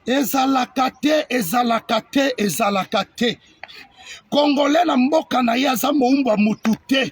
Ezalaka te, ezalaka te, ezalaka te. Congolais na mboka na ye aza moumbu ya mutu te.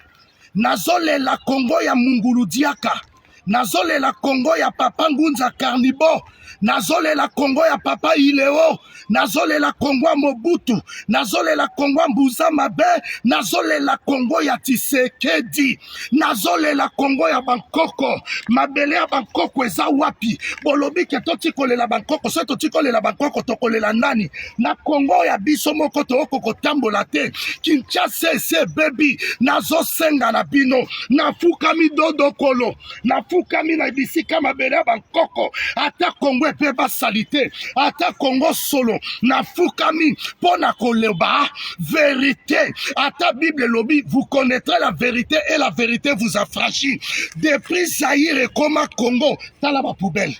Nazolela Congo ya Mungulu Diaka. Nazolela Congo ya Papa Ngunza Carnibo. Nazolela Congo ya Papa Ileo. Nazolela Congo ya Mobutu. Nazolela Congo ya Mbuza Mabe. Nazolela Congo ya Tshisekedi. Nazolela Kongo ya bankoko. Mabele ya bankoko eza wapi? Bolobi ke totikolela bankoko. Soki totikolela bankoko, tokolela nani? Na Kongo ya biso moko tooko kotambola te. Kinshasa esi ebebi. Nazosenga na bino, nafukami dodokolo, nafukami na bisika mabele ya bankoko. Ata Kongo ebeba salite, ata Kongo solo, nafukami mpo na koloba verite. Ata Bible elobi, vous connaîtrez la vérité et la vérité vous affranchit. Depuis Zaïre ekoma Congo, tala ba poubelle.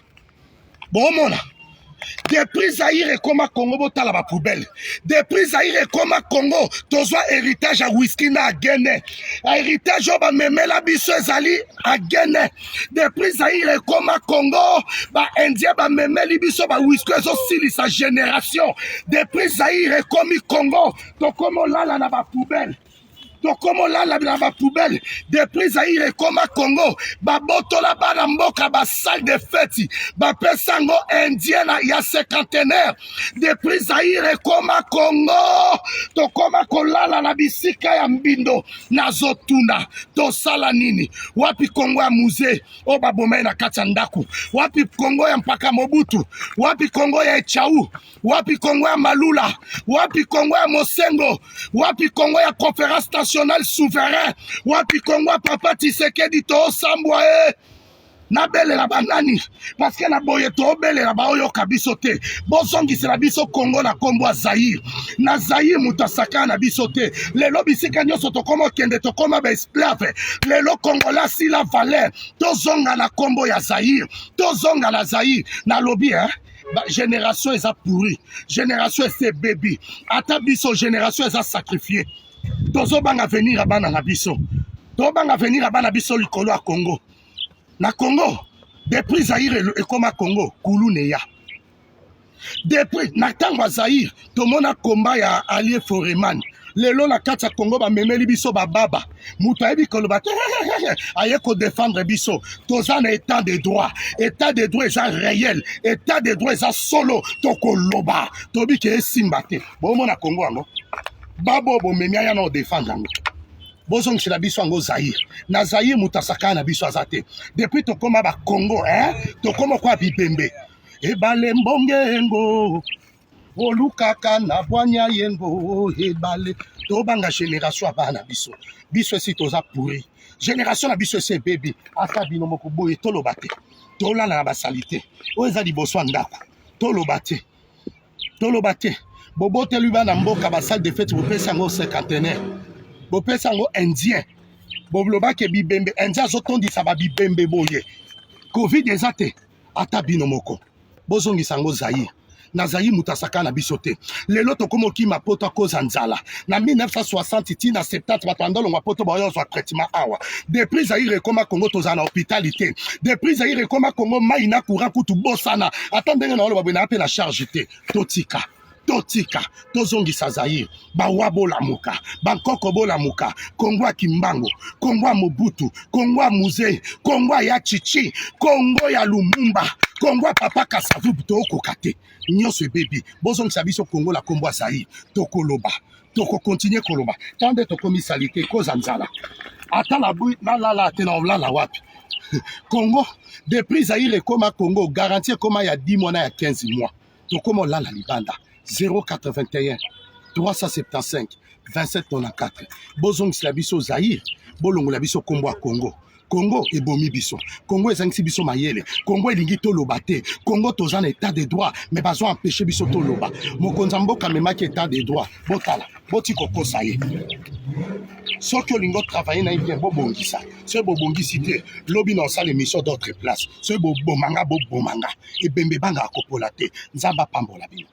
Bomona. Depuis Zaïre ekoma Congo, botala ba poubelle. Depuis Zaïre ekoma Congo, tozwa héritage ya whisky na agene. Héritage oyo bamemela biso ezali agene. Depuis Zaïre ekoma Congo, ba Indien bamemeli biso ba whisky ezosilisa génération. Depuis Zaïre ekomi Congo, tokomi olala na ba poubelle. Tokomi olala na ba poubelle. Depuis Zaïre ekoma Congo, babotola bana mboka ba salle de fête, bapesa yango indien ya cinquantenaire. Depuis Zaïre ekoma Congo, tokoma kolala na bisika ya mbindo. Nazotuna, tosala nini? Wapi Congo ya musée oyo baboma ye na kati ya ndako? Wapi Congo ya mpaka Mobutu? Wapi Congo ya Echau? Wapi Congo ya Malula? Wapi Congo ya Mosengo? Wapi Congo ya Conférence nationale souverain? Wapi Congo ya Papa Tshisekedi? Tosambwa e nabelela banani? Parce na boye tobelela baoyoka biso te. Bozongisela biso Congo na kombo ya Zaïre. Na Zaïre moto asakana na biso te. Lelo bisika nyonso tokoma okende, tokoma ba esclave. Lelo Congolais asila valeur. Tozonga na kombo ya Zaïre, tozonga na Zaïre. Nalobi hein, ba génération eza pourri, génération esi ebebi. Ata biso génération eza sacrifié. Tozobanga venir ya bana na biso, tobanga venir ya bana biso likolo ya Congo. Na Congo, depuis Zaïre ekoma Congo, kulu neya. Depuis na ntango ya Zaïre tomona komba ya Allié Foreman. Lelo na kati ya Congo bamemeli biso bababa, moto ayebi koloba te, aye kodefendre biso. Toza na état de droit, état de droit eza réel, état de droit eza solo. Tokoloba toyebi ke esimba te. Bomona Congo yango babo bomemi aya na odefendre yango. Bozongisela biso yango Zaïre. Na Zaïre moto asakana na biso aza te. Depuis tokoma ba Congo, hein, tokoma kwa bibembe. Ebale mbongengo olukaka na bwanya yengo ebale. Tobanga génération ya bana biso. Biso esi toza pourri, génération na biso esi ebebi. Ata bino moko boye toloba te, tolala na basalite oyo eza liboso ya ndako. Toloba te, toloba te. Boboteli bana mboka ba salle de fête, bopesi yango cinquantenaire, bopesi yango indien. Bolobaki bibembe, indien azotondisa ba bibembe boye. Covid eza te. Ata bino moko bozongisa yango Zaïre. Na Zaïre moto asakana na biso te. Lelo tokoma okima poto akoza nzala. Na 1960 ti na 70 bato bandolongwa poto baoyo ozwa traitement awa. Depuis Zaïre ekoma Congo, tozala na hôpital te. Depuis Zaïre ekoma Congo, mai na courant kutu bosana. Ata ndenge na oloba boye, na mpe na charge te. Totika, totika, tozongisa Zaïre. Bawa bolamuka, bankoko bolamuka. Kongo ya Kimbangu, Kongo ya Mobutu, Kongo ya Mzee, Kongo ya Chichi, Kongo ya Lumumba, Kongo ya Papa Kasavubu, tokoka te. Nyonso ebebi. Bozongisa biso Kongo la kombo ya Zaïre. Tokoloba, tokokontinue koloba. Tant nde tokomi salite koza nzala. Ata nalala te, na olala wapi? Congo, depuis Zaïre ekoma Congo, garantie ekoma ya 10 mois na ya 15 mois. Tokoma olala libanda. 081 375 27 94. Bozongisela biso Zaïre, bolongola biso kombo ya Congo. Congo ebomi biso, Congo ezangisi biso mayele, Congo elingi toloba te. Congo toza na état de droit, mais bazo empêcher biso toloba. Mokonzi ya mboka amemaki état de droit, botala, boti kokosa ye. Soki olingi otravaille na ye bien, bobongisa. Soki bobongisi te, lobi na osala émission d'autre place. Soki bobomanga, bobomanga. Ebembe ebangaka kopola te. Nzambe apambola bino.